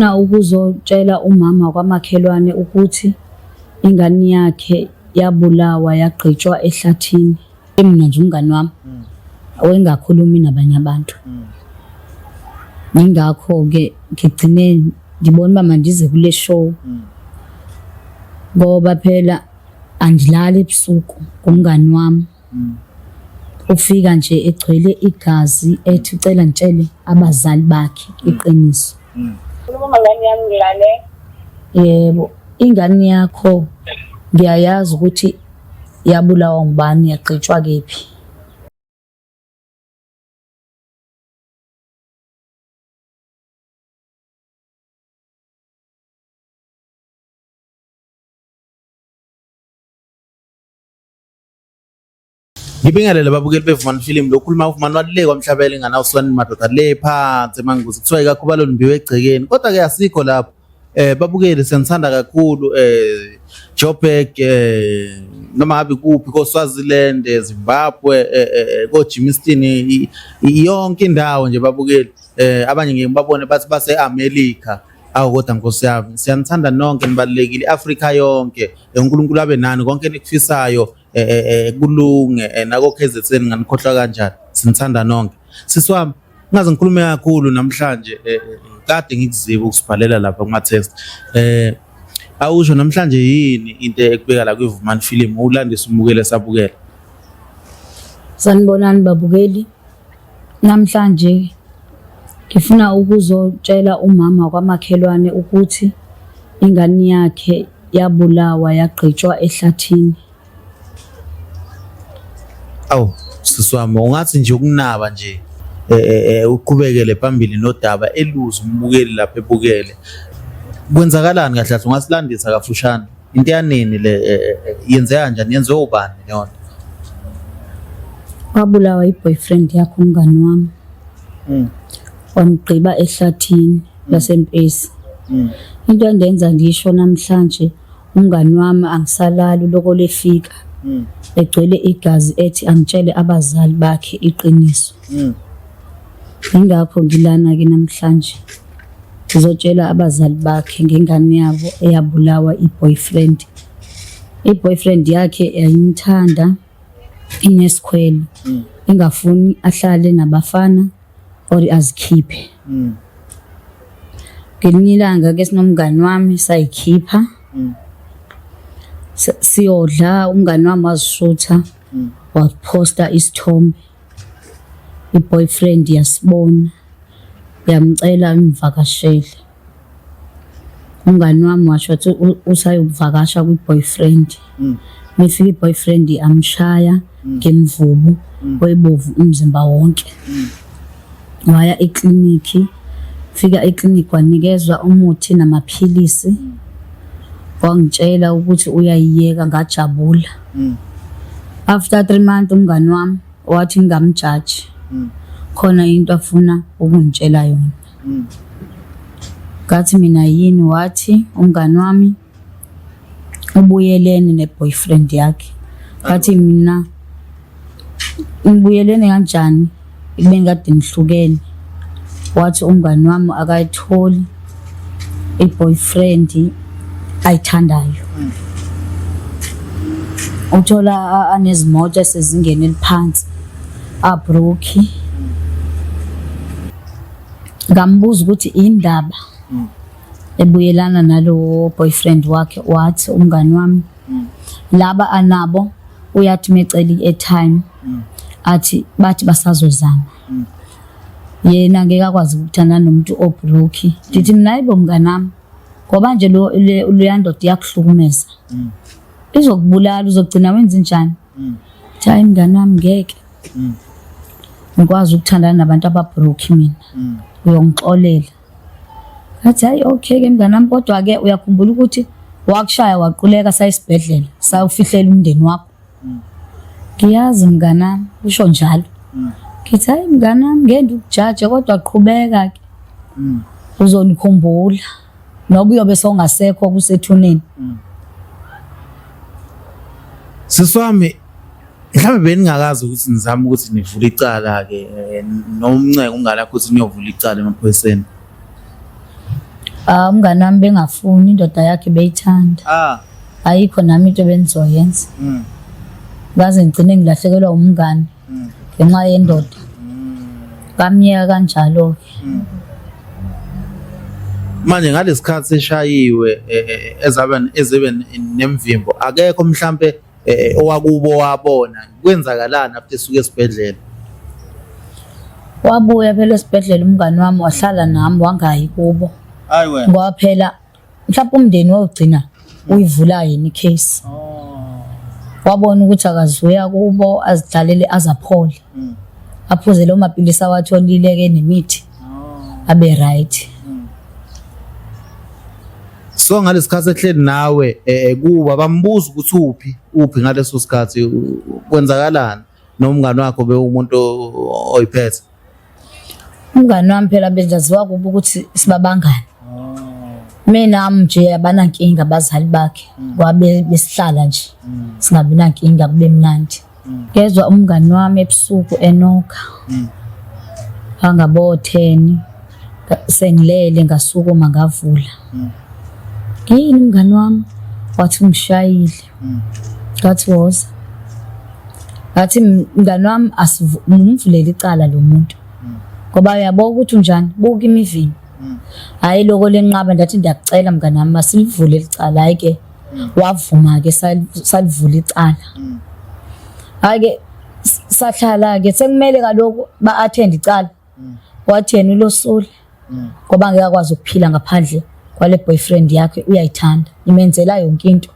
Ngifuna ukuzotshela umama kwamakhelwane ukuthi ingane yakhe yabulawa yagqitshwa ehlathini. Mina nje umngani wami owengakhulumi nabanye abantu. Yingakho-ke ngigcine ngibona uba mandize kule show ngoba phela andilali ebusuku ngumngani wami. Ufika nje egcwele igazi ethi ucela ngitshele abazali bakhe iqiniso. Khuluma ngane yami ngilale. Yebo, ingane yakho ngiyayazi ukuthi yabulawa ngubani yagqitshwa kephi. Ngibingelele babukeli beVumani Film lo khuluma uVumani walule kwamhlabela ingane awuswani madoda le phansi emanguzi kuthiwa ikakhubalo limbiwe egcekeni kodwa ke asikho lapho babukeli siyanithanda kakhulu Joburg noma ngabe kuphi ko Swaziland, Zimbabwe, ko Germiston, yonke indawo nje babukeli. Abanye ngeke ngibabone bathi base America. Awu kodwa Nkosi yami siyanithanda nonke, nibalulekile i-Afrika yonke. UNkulunkulu abe nani konke enikufisayo kulunge, nako KZN nganikhohlwa kanjani, sinithanda nonke. Sisi wami ngaze ngikhulume kakhulu namhlanje, kade ngikuziba ukusibhalela lapha kuma-text. Awusho namhlanje yini into ekubeka la kwiVumani Film, ulandise umbukele sabukela. Sanibonani babukeli. Namhlanje ngifuna ukuzotshela umama kwamakhelwane ukuthi ingane yakhe yabulawa yagqitshwa ehlathini. Awu sisi wami ungathi nje ukunaba nje uqhubekele phambili nodaba eluze umbukeli lapha ebukele. Kwenzakalani kahle kahle, ungasilandisa kafushane into yanini le, yenzeka kanjani, yenziwe ubani leyo nto? Wabulawa i-boyfriend yakho umngani wami. Wamgqiba ehlathini laseMpesi. Into endenza ngisho namhlanje umngani wami angisalali uloko lefika egcwele igazi ethi angitshele abazali bakhe iqiniso. Yingakho ngilana ke namhlanje. Ngizotshela abazali bakhe ngengane yabo eyabulawa i-boyfriend. I-boyfriend yakhe yayimthanda, inesikhwele, ingafuni ahlale nabafana or azikhiphe. Ngelinye ilanga ke sinomngani wami sayikhipha siyodla, umngani wami wazishutha waphosta isithombe, i-boyfriend yasibona yamcela imvakashele. Umngani wami washo wathi usayovakasha kwi-boyfriend. Mefika i-boyfriend amshaya ngemvubu oyibovu umzimba wonke. Waya eklinikhi, fika eklinikhi wanikezwa umuthi namaphilisi. Wangitshela ukuthi uyayiyeka, ngajabula. After 3 months umngani wami wathi ngingamjaji. Khona into afuna ukungitshela yona. Ngathi mina yini, wathi umngani wami ubuyelene ne-boyfriend yakhe. Ngathi mina ngibuyelene kanjani ekubeni kade nihlukene? Wathi umngani wami akayitholi i-boyfriend ayithandayo. Uthola anezimoto esezingeni eliphansi, abroki. Ngambuza ukuthi indaba ebuyelana nalo boyfriend wakhe, wathi umngani wami laba anabo uyathi mecela i-airtime athi bathi basazozama, yena ngeke akwazi ukuthandana nomuntu obroki. Ndithi mina hayibo mnganami, ngoba nje lo leya ndoda iyakuhlukumeza, izokubulala, uzogcina wenza njani? Thi hayi mngani wami, ngeke ngikwazi ukuthandana nabantu ababroki mina, uyongixolela. Ngathi hayi okay ke mngani wami, kodwa ke uyakhumbula ukuthi wakushaya waquleka sayisibhedlela sayofihlela umndeni wakho. Ngiyazi mnganami, usho njalo. Ngithi hayi mnganami, ngeke ndikujaje kodwa qhubeka ke. Uzonikhumbula noba uyobe sewungasekho kusethuneni. Sisi wami mhlawumbe beningakazi ukuthi nizame ukuthi nivule icala-ke, noma umncenge umngane wakho ukuthi niyovula icala emaphoyiseni. Ah, umngani wami bengafuni indoda yakhe beyithanda. Ah. Ayikho nami into bengizoyenza. Ngaze ngigcine ngilahlekelwa umngani ngenxa yendoda. Ngamyeka kanjalo-ke. Manje ngalesikhathi eshayiwe eh, eh, ezabe ezebe nemvimbo akekho mhlambe eh, owakubo wabona kwenzakalani after esuke esibhedlela. Wabuya phela esibhedlela umngani wami wahlala nami wangayi kubo. Hayi wena. Ngoba phela mhlawumbe umndeni wawugcina uyivula yena icase. Oh. Wabona ukuthi akazuya kubo azidlalele azaphole. Aphuze lo mapilisi awatholile ke nemithi. Oh. Abe right. So ngalesikhathi ehleli nawe eh kuba bambuza ukuthi uphi uphi ngaleso sikhathi kwenzakalani nomngani wakho bewumuntu oyiphethe. Umngani wami phela benzaziwa kubo ukuthi sibabangani. Mina nje abanankinga abazali bakhe ngoba besihlala nje singabi nankinga kube mnandi. Ngezwa umngani wami ebusuku enoka angabo 10 sengilele ngasukuma ngavula. Yini mngani wami? Wathi ungishayile. Ngathi woza. Ngathi mngani wami ngimvulele icala lo muntu. Ngoba uyabo ukuthi unjani, buka imivini. Hhayi loko lenqaba ndathi ndiyakucela mngani wami masilivule licala. Hhayi ke wavuma ke salivula icala. Hhayi ke sahlala ke sekumele kaloku ba-attend icala. Wathi yena ulosule ngoba ngeke akwazi ukuphila ngaphandle kwale boyfriend yakhe uyayithanda imenzela yonke into.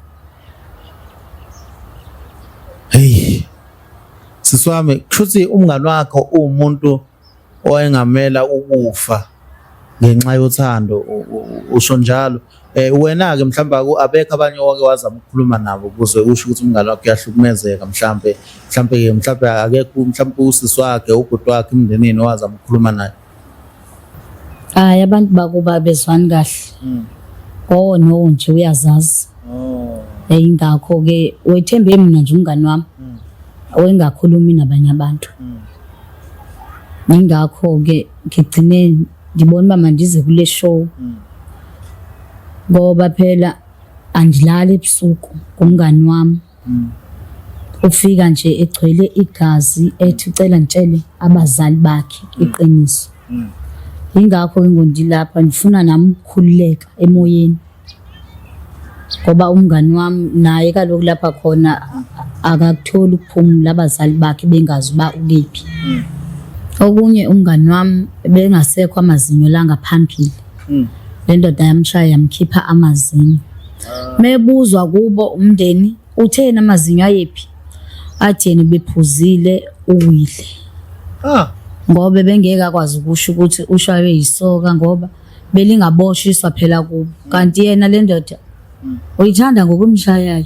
Hey. Sisi wami kushuthi umngani wakho uwumuntu owayengamela ukufa ngenxa yothando usho njalo. Eh wena ke mhlawumbe abekho abanye owake wazama ukukhuluma nabo ukuze usho ukuthi umngani wakho uyahlukumezeka mhlambe mhlambe ke mhlambe akekho mhlambe usisi wakhe ubhuti wakhe emndenini owazama ukukhuluma naye. Hayi abantu bakuba bezwani kahle. Oh no nje uyazazi. Oh. Ingakho ke wethembe mina nje umngani wami. Owengakhulumi nabanye abantu. Ingakho ke ngigcine ngibona uba mandize kule show. Ngoba phela andilali ebusuku ngumngani wami. Ufika nje egcwele igazi ethi ucela ngitshele abazali bakhe iqiniso. Yingakho ke ngondilapha ngifuna nami ukukhululeka emoyeni. Ngoba umngani wami naye kaloku lapha khona akakutholi ukuphumula abazali bakhe bengazi uba ukephi. Okunye umngani wami bengasekho amazinyo la ngaphambili. Le ndoda yamshaya yamkhipha amazinyo. Mebuzwa kubo umndeni utheni amazinyo ayephi? Athi yena bephuzile uwile. Ah. Ngoba bengeke akwazi ukusho ukuthi ushaywe yisoka ngoba belingaboshiswa phela kubo. Kanti yena le ndoda uyithanda ngokumshayayo.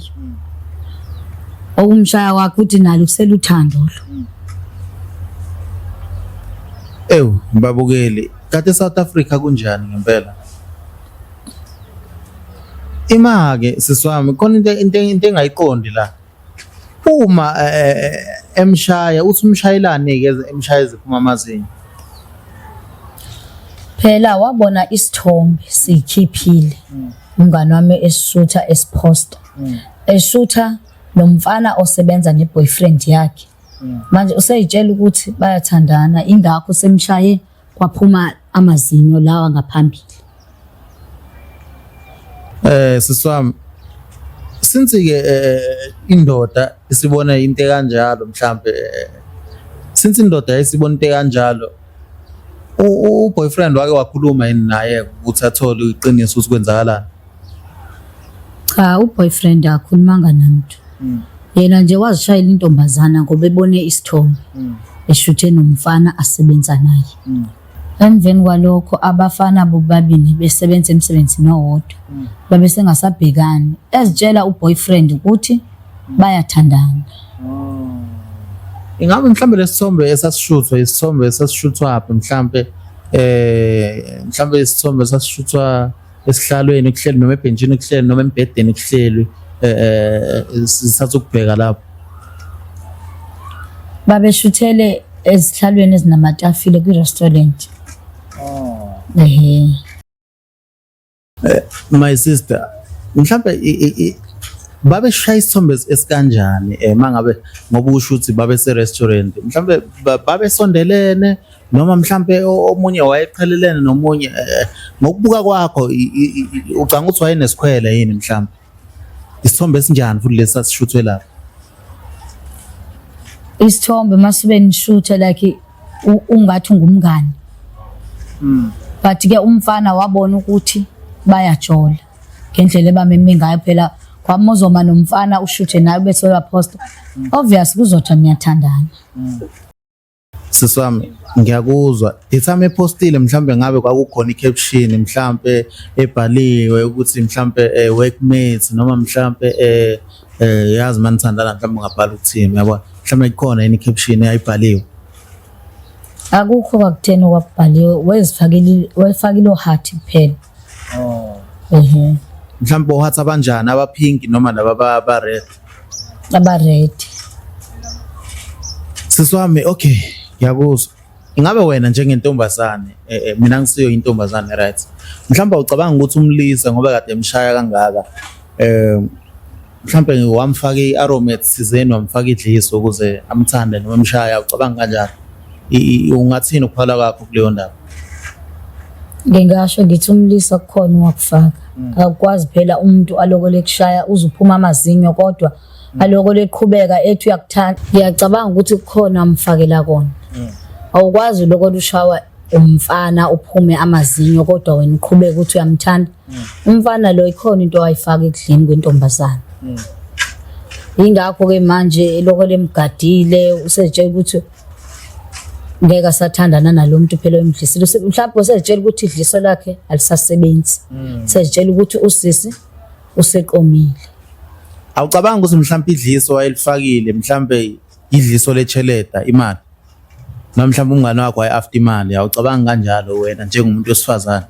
Okumshaya kwakhe uthi nalo kuseluthando lo. Ewu babukeli kade eSouth Africa kunjani ngempela? Ima-ke sisi wami khona into into into engayiqondi la. Uma eh, emshaya uthi umshayelani-ke emshaya eziphuma amazinyo. Phela wabona isithombe sikhiphile umngani wami esishutha esiphosta. Eshutha nomfana osebenza ne-boyfriend yakhe. Manje useyitshela ukuthi bayathandana ingakho semshaye kwaphuma amazinyo lawa ngaphambili. Eh sisi wami since ke eh, indoda isibona into ekanjalo mhlambe eh, since indoda isibona into ekanjalo u-boyfriend wake wakhuluma yini naye ukuthi athole iqiniso ukuthi kwenzakalani? Cha, u-boyfriend akakhulumanga namuntu. Yena nje wazishayela intombazana ngoba ebone isithombe eshuthe nomfana asebenza naye. Emveni kwalokho abafana bobabili besebenza emsebenzini owodwa babe sengasabhekani ezitshela u-boyfriend ukuthi bayathandana. Ingabe mhlambe lesithombe esasishuthwa isithombe esasishuthwaphi mhlambe eh mhlambe isithombe esasishuthwa esihlalweni kuhleli noma ebhentshini kuhleli noma embhedeni kuhlelwi eh, eh sithatha ukubheka lapho. Babeshuthele ezihlalweni ezinamatafile kwi-restaurant. Oh. Ehhe. My sister, mhlambe babeshaya isithombe esikanjani mangabe ngoba usho ukuthi babe se restaurant, mhlambe babesondelene noma mhlambe omunye wayeqhelelene nomunye, ngokubuka kwakho ucanga ukuthi wayenesikhwele yini mhlambe? Isithombe esinjani futhi lesi sasishuthwe lapho? Isithombe masibe nishutha like ungathi ungumngani. But ke umfana wabona ukuthi bayajola ngendlela ebameme ngayo, phela kwamuzoma nomfana ushuthe naye bese uyaposta, obvious kuzothiwa niyathandana. Sisi wami, ngiyakuzwa. Ithame epostile mhlambe ngabe kwakukhona i-caption mhlambe ebhaliwe ukuthi mhlambe workmates noma mhlambe yazi manithandana mhlambe ungabhala ukuthini, uyabona? Mhlambe ikhona yini i-caption eyayibhaliwe? Akukho kwakutheni okwakubhaliwe, wezifakile wefakile o-heart kuphela. Oh. Ehhe. Mhlambe o-heart abanjani, aba-pink noma laba aba-red? Aba-red. Sisi wami, okay, ngiyakuzwa. Ingabe wena njengentombazane, mina ngisiyo intombazane, right? Mhlawumbe ucabanga ukuthi umlisa ngoba kade emshaya kangaka, mhlawumbe wamfaka i-aromat thizeni, wamfaka idliso ukuze amthande noma emshaya, ucabanga kanjalo? Ungathini ukuphala kwakho kuleyo ndaba? Ngingasho ngithi umlisa kukhona owakufaka. Akukwazi phela umuntu alokole ekushaya uze uphuma amazinyo, kodwa aloko leqhubeka ethi uyakuthanda. Ngiyacabanga ukuthi kukhona amfakela kona. Awukwazi uloko lushawa umfana uphume amazinyo kodwa wena uqhubeka ukuthi uyamthanda. Umfana lo ikhona into ayifaka ekudleni kwentombazana. Yingakho ke manje eloko lemgadile, usetshela ukuthi ngeke asathandana nalo muntu phela emdlisile. Mhlawumbe usezitshela ukuthi idliso lakhe alisasebenzi. Sezitshela ukuthi usisi useqomile. Awucabanga ukuthi mhlawumbe idliso wayelifakile mhlawumbe idliso lecheleda imali, noma mhlawumbe umngane wakho waye after imali? Awucabanga kanjalo wena njengomuntu wesifazane?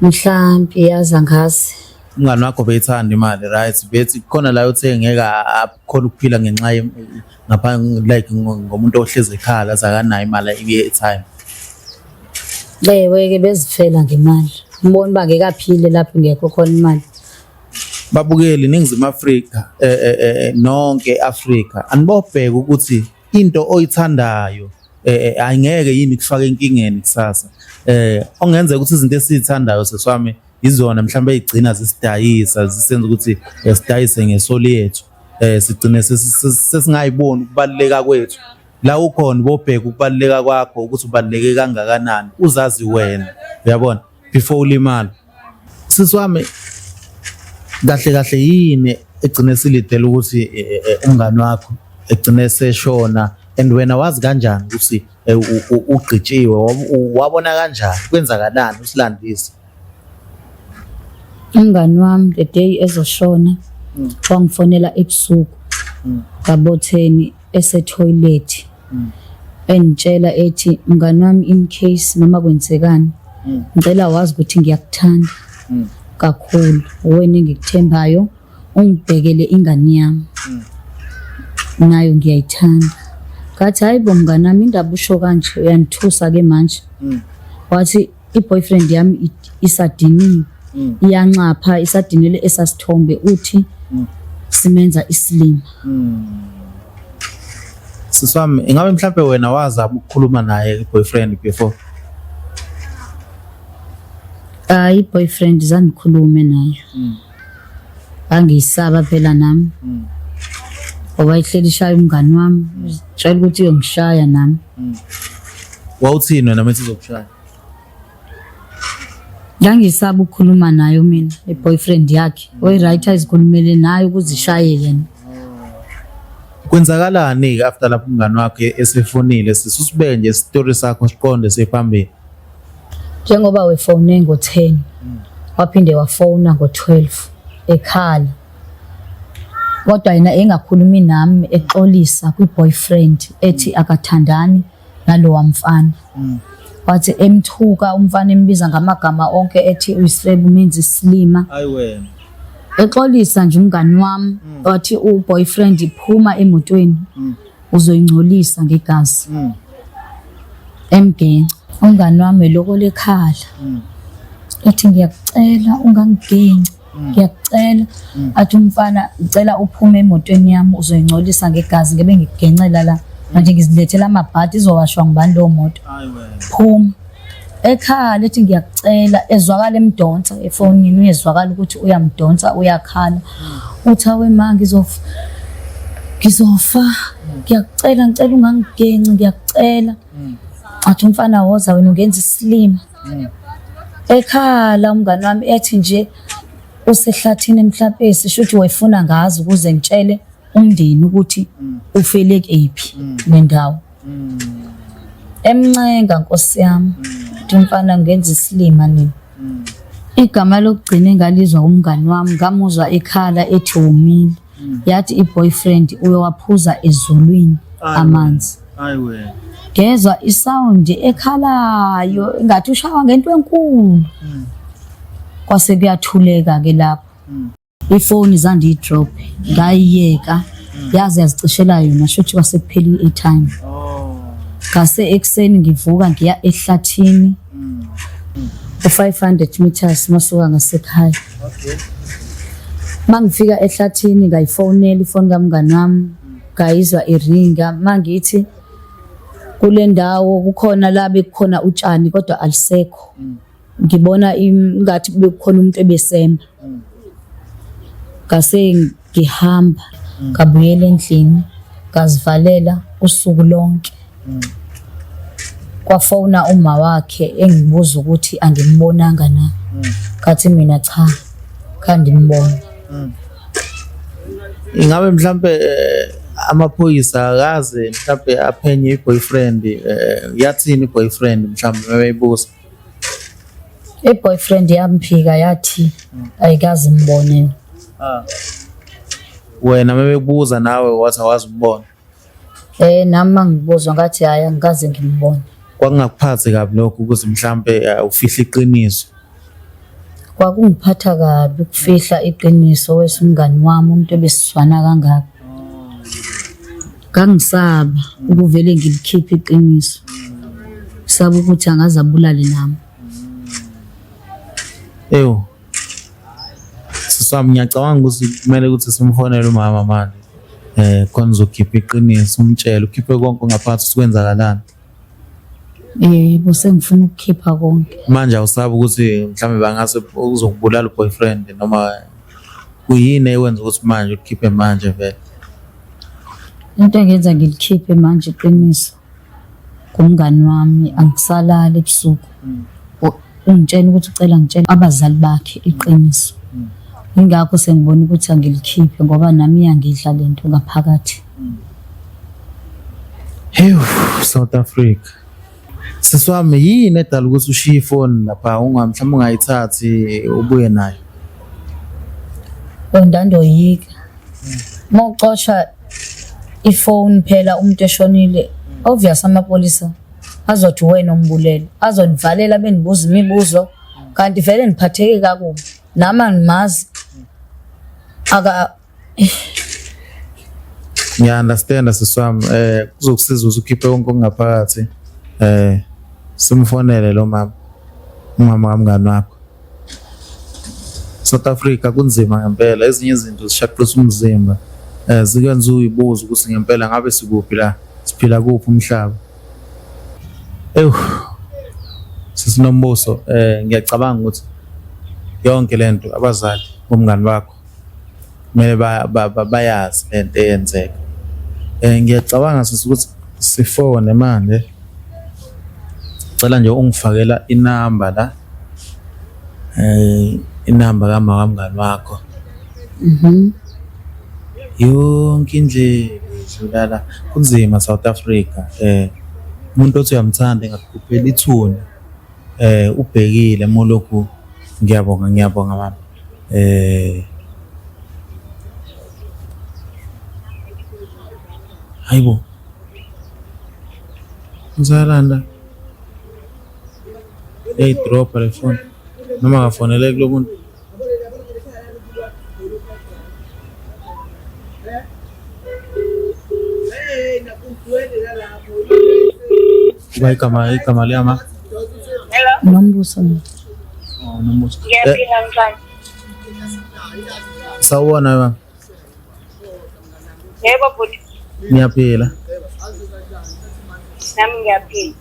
Mhlampe yazi angazi. Umngane wakho beyithanda imali, right? Bethi khona la uthe ngeke akhona ukuphila ngenxa ngapha like ngomuntu ohlezi ekhala akanayo imali ye-airtime. Ewe-ke bezifela ngemali, ngibona uba ngeke aphile lapho ingekho khona imali. Babukeli, Ningizimu Afrika, nonke Afrika, anibobheka ukuthi into oyithandayo ayingeke yini kufake enkingeni kusasa. Ongenzeka ukuthi izinto esizithandayo seswami izona mhlawumbe ey'gcina zisidayisa, zisenza ukuthi sidayise ngesoli yethu, sigcine sesingayiboni ukubaluleka kwethu. La ukhona bobheka ukubaluleka kwakho ukuthi ubaluleke kangakanani, uzazi wena, uyabona, before ulimala. Sisi wami, kahle kahle yini egcine silidela ukuthi umngani wakho egcine seshona, and wena wazi kanjani ukuthi ugqitshiwe, wabona kanjani, kwenzakalani, usilandise? Umngani wami the day ezoshona wangifonela ebusuku ngabo 10 esethoyilethi, engitshela ethi mngani wami, in case noma kwenzekani, ngicela wazi ukuthi ngiyakuthanda kakhulu, wena engikuthembayo, ungibhekele ingane yami, nayo ngiyayithanda. Ngathi hayi bo mngani wami, indaba usho kanje uyangithusa ke manje. Wathi i-boyfriend yami isadiniwe, iyanxapha, isadinile esasithombe, uthi simenza isilima. Sisi wami, ingabe mhlambe wena wazama ukukhuluma naye i-boyfriend before? Hayi, i-boyfriend zangikhulume nayo. Ngangiyisaba phela nami ngoba ihleli ishaya umngani wami, tshela ukuthi uyongishaya nami. Wawuthini wena methi izokushaya? Ngangisaba ukukhuluma nayo mina i-boyfriend yakhe, oyi-right azikhulumele nayo ukuze ishaye yena. Kwenzakalani-ke after lapho umngani wakhe esefonile? Sisi, usibeke nje isitori sakho siqonde siphambili. Njengoba wefone ngo-10, waphinde wafona ngo-12 ekhala, kodwa yena engakhulumi nami, exolisa kwi-boyfriend ethi akathandani nalowa mfana. Wathi emthuka umfana, embiza ngamagama onke, ethi uyisifebe, umenza isilima. Hayi wena. Exolisa nje umngani wami, wathi u-boyfriend phuma emotweni, uzoyingcolisa ngegazi. Emgenca. Umngani wami eloko lekhala. Ethi ngiyakucela ungangigenci. Ngiyakucela. Athi umfana ngicela uphume emotweni yami uzoyingcolisa ngegazi ngebe ngikugencela la. Manje ngizilethela amabhadi izowashwa ngubani leyo moto. Phuma. Ekhala ethi ngiyakucela ezwakala emdonsa efonini uyezwakala ukuthi uyamdonsa uyakhala. Uthi awe ma ngizofa. Ngizofa. Ngiyakucela ngicela ungangigenci ngiyakucela. Athi umfana woza wena ungenza isilima. Ekhala umngani wami ethi nje usehlathini emhlapesi shuthi wayefuna ngazi ukuze ngitshele umndeni ukuthi ufele kephi nendawo. Emncenga nkosi yami. Uthi umfana ngenza isilima nini. Igama lokugcina engalizwa umngani wami ngamuzwa ekhala ethi womile. Yathi i-boyfriend uyowaphuza ezulwini amanzi. Hayi wena. Ngezwa isound ekhalayo ingathi ushawa ngento enkulu. Kwase kuyathuleka ke lapho. Ifoni zandiyidrop ngayiyeka yaze yazicishela yona shuthi kwase kuphela i-airtime. Oh. Ngase ekuseni ngivuka ngiya ehlathini u-500 meters masuka ngasekhaya. Okay. Mangifika ehlathini ngayifonela ifoni kamngani wami ngayizwa iringa mangithi kule ndawo kukhona la bekukhona utshani kodwa alisekho. Ngibona ngathi bekukhona umuntu ebesemba. Ngase ngihamba ngabuyela endlini ngazivalela usuku lonke. Kwafona uma wakhe engibuza ukuthi angimbonanga na. Ngathi mina cha khandimbona. Ingabe mhlambe amaphoyisa akaze mhlambe aphenye i-boyfriend yathini i-boyfriend mhlambe mebeyibuza? I-boyfriend yamphika yathi ayikaze imbone. Wena mebekubuza nawe wathi awazi umbona. Nami mangibuzwa ngathi hhayi angikaze ngimbone. Kwakungakuphathi kabi lokho ukuthi mhlambe ufihle iqiniso. Kwakungiphatha kabi ukufihla iqiniso wese umngani wami umuntu ebesizwana kangaka. Ngangisaba ukuvele ngilikhiphe iqiniso. Ngisaba ukuthi angaze abulale nami. Ewu. Sisi wami ngiyacabanga ukuthi kumele ukuthi simfonele umama manje. Khona uzokhipha iqiniso umtshele ukhiphe konke ongaphathi ukuthi kwenzakalani. Yebo sengifuna ukukhipha konke. Manje awusabi ukuthi mhlawumbe bangase uzokubulala u-boyfriend noma kuyini ekwenza ukuthi manje ukhiphe manje vele? Into engenza ngilikhiphe manje iqiniso ngumngani wami angisalali ebusuku. Ungitshela ukuthi ucela ngitshele abazali bakhe iqiniso. Yingakho sengibona ukuthi angilikhiphe ngoba nami iyangidla lento ngaphakathi. Hewu, South Africa. Sisi wami yini edala ukuthi ushiye ifoni lapha unga mhlawumbe ungayithathi ubuye nayo? Ndandoyika. Uma ucosha ifoni phela umuntu eshonile, obvious amapolisa azothi wena umbulele, azonivalela benibuza imibuzo kanti vele niphatheke kakubi. Nami angimazi. Aka Ngiya-understand sisi wami kuzokusiza ukuthi ukhiphe konke okungaphakathi simfonele lo mama umama kamngani wakho. South Africa kunzima ngempela ezinye izinto zishaqisa umzimba zikwenza uyibuze ukuthi ngempela ngabe sikuphi la siphila kuphi umhlaba. Ewu sisinombuso ngiyacabanga ukuthi yonke lento abazali bomngani bakho kumele bayazi lento eyenzeka. Ngiyacabanga sisi ukuthi sifone manje. Cela nje ungifakela inamba la. Inamba kama kamngani wakho. Yonke indlela idlula la. Kunzima South Africa. Umuntu othi uyamthanda engakukhuphela ithuna. Ubhekile molokhu ngiyabonga ngiyabonga mama. Hayibo. Ngizalanda. Iyayidropha le phone. Noma akafonele kulo muntu. Kuba igama igama liyama. Nombuso mina. Oh, Nombuso. Ngiyaphila mfana. Sawubona baba. Yebo bhuti. Ngiyaphila. Nami ngiyaphila.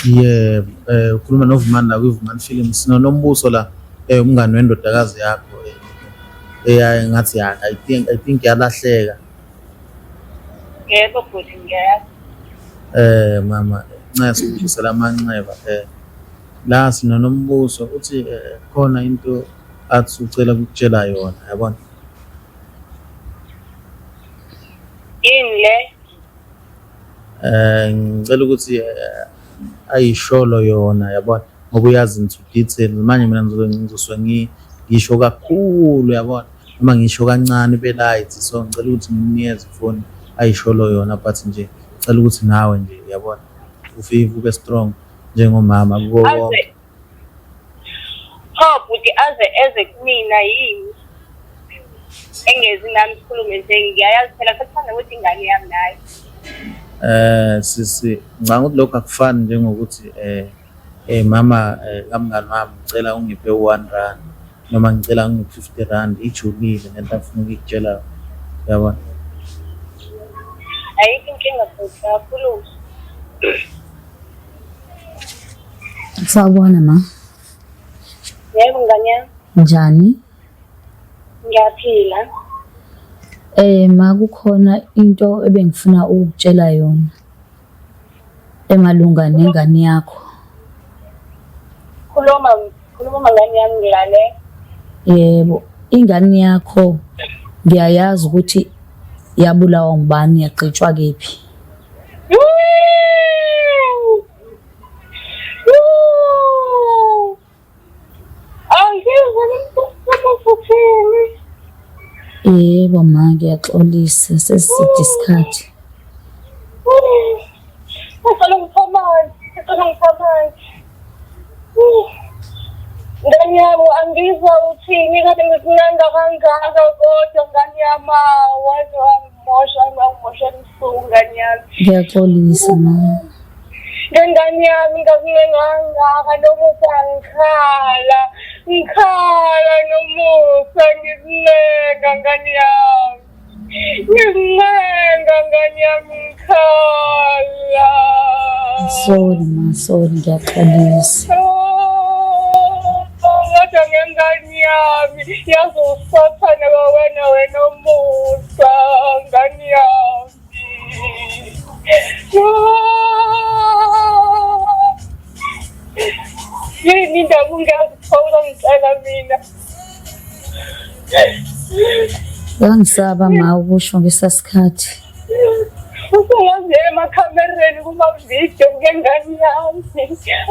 Yebo, ukhuluma noVumani la kwiVumani Films. Sinonombuso la, umngani wendodakazi yakho eyaye ngathi I think yalahleka. Yebo bhuti ngiyayazi. Mama, ncese ukuvusela amanxeba. La sinonombuso uthi khona into athi ucela ukukutshela yona, yabona? Yini le? Ngicela ukuthi ayisholo yona, yabona, ngoba uyazi into detail. Manje mina ngizobe ngizosuke ngisho kakhulu, yabona, noma ngisho kancane ibe light. So ngicela ukuthi ngimnikeze ifoni ayisholo yona, but nje ngicela ukuthi nawe nje, yabona, ufike ube strong njengomama kuko konke. Pho bhuti aze eze kumina yini? Engezi nami sikhulume nje ngiyayazi phela sekuthanda ukuthi ingane yami naye. Sisi, ngicabanga ukuthi lokho akufani njengokuthi mama kamngani wami ngicela ungiphe u-1 rand noma ngicela ungiphe 50 rand, ijulile lento afuna ukukutshela, uyabona? Ayikho inkinga bhuti, kakhulu. Sawubona ma. Yebo ngane yami. Njani? Ngiyaphila. Ma kukhona into ebengifuna ukukutshela yona emalunga nengane yakho. Khuluma, khuluma ngane yami ngilalele. Yebo, ingane yakho ngiyayazi ukuthi yabulawa ngubani, yagqitshwa kephi. Yebo ma, ngiyaxolisa seside isikhathi. Ngicela ungiphe amanzi, ngicela ungiphe amanzi. Ngane yami angizwa uthini kade ngikunanda kangaka kodwa ngane yami waze wangimosha wangimosha ebusuku ngane yami. Ngiyaxolisa ma. Ngengane yami ngakuncenga kangaka nomusa ngikhala ngikhala nomusa ngikuncenga ngane yami. Ngikuncenga ngane yami ngikhala. Sorry ma, sorry ngiyaxolisa. Kodwa ngengane yami yazi usathane wena wena omusa ngane yami. Yini indaba ungazithola ngicela mina. Ngangisaba ma ukusho ngesasikhathi. Usungaze emakhamereni kuma-video ngengane yami.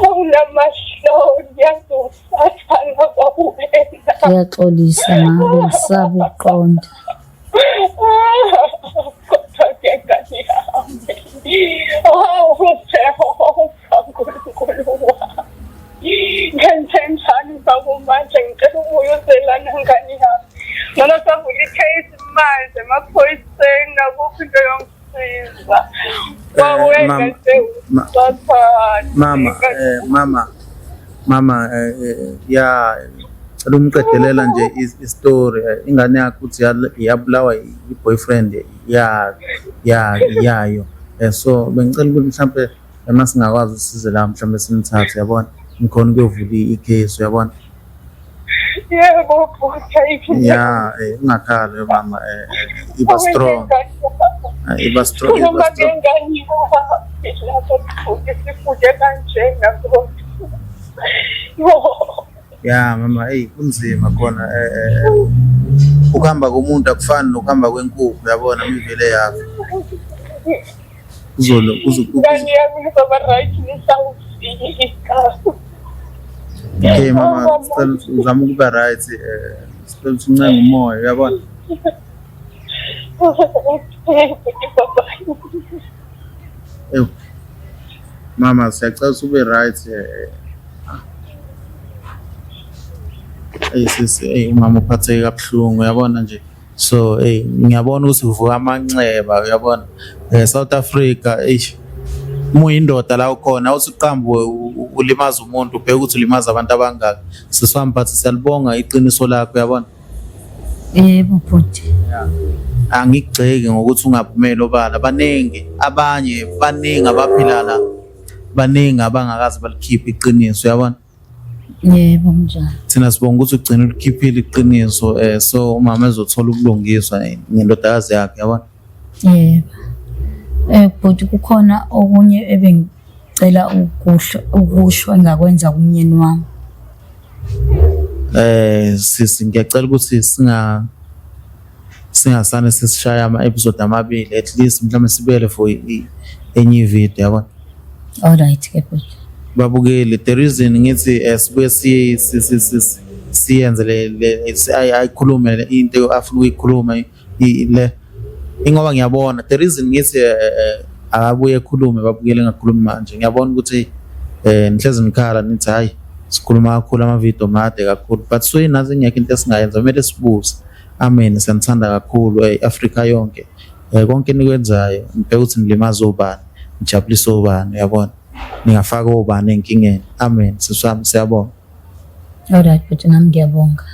Awunamahloni yazi usathana kwawena. Ngiyaxolisa ma, bengisaba ukuqonda. Kodwa ngengane yami. Awu Jehova Nkulunkulu wami. Ngenze njani baba manje ngicela ubuye uzelana ngane yami. Noma savula i-case manje emaphoyiseni nakuphi into yongisiza. Wawena nje usathane. Mama, mama, mama, ya cela umqedelela nje i-story. Ingane yakho uthi yabulawa i-boyfriend yayo. So bengicela ukuthi mhlampe uma singakwazi usize la mhlampe simthathe, uyabona, ngikhona ukuyovula i-case, uyabona. Yebo bhuti ayikho. Ya, ungakhali mama, iba strong. Iba strong, iba Khuluma strong. ngengane yami lapho bhuti sifunde kanjena bhuti. Yo. Ya mama, eyi kunzima khona ukuhamba komuntu akufani nokuhamba kwenkukhu, uyabona, mivele yafa. Ngane yami izoba right nisawufika. Okay mama, sicela ukuthi uzame ukuba right, sicela ukuthi uncenge umoya, uyabona. Ewu. Mama, siyacela ukuthi ube right. Eyi sisi, eyi umama uphatheke kabuhlungu, uyabona nje. So eyi ngiyabona ukuthi uvuka amanxeba, uyabona. South Africa, eish. Uma uyindoda la ukhona uthi uqambu ulimaza umuntu ubheke ukuthi ulimaza abantu abangaki. Sisi wami but siyalibonga iqiniso lakho uyabona. Yebo bhuti. Angikugxeki ngokuthi ungaphumeli obala. Baningi abanye baningi abaphila la. Baningi abangakaze balikhiphe iqiniso uyabona. Yebo kunjalo. Thina sibonga ukuthi ugcina ulikhiphile iqiniso eh so umama ezothola ubulungiswa eh, ngendodakazi yakhe yabona. Yebo. Eh bhuti kukhona okunye ebengicela ukusho ukusho engakwenza kumyeni wami. Eh sisi ngiyacela ukuthi singa singasane sisishaya ama-episode amabili at least mhlawumbe sibuyele for enye ividiyo yabona. Alright ke bhuti. Babukeli the reason ngithi eh, sibuye siyenze le ayikhulume into afuna ukuyikhuluma le ingoba ngiyabona the reason ngithi eh, eh, akabuye ekhulume babukele engakhulumi manje ngiyabona ukuthi eh nihlezi nikhala nithi hayi sikhuluma kakhulu amavidiyo made kakhulu but so nazi ingekho into esingayenza kumele sibuze amen siyanithanda kakhulu e-Afrika yonke eh konke enikwenzayo ngibheka ukuthi nilimaza obani nijabulisa obani uyabona ningafaka obani enkingeni amen sisi wami siyabonga Alright bhuti nami ngiyabonga.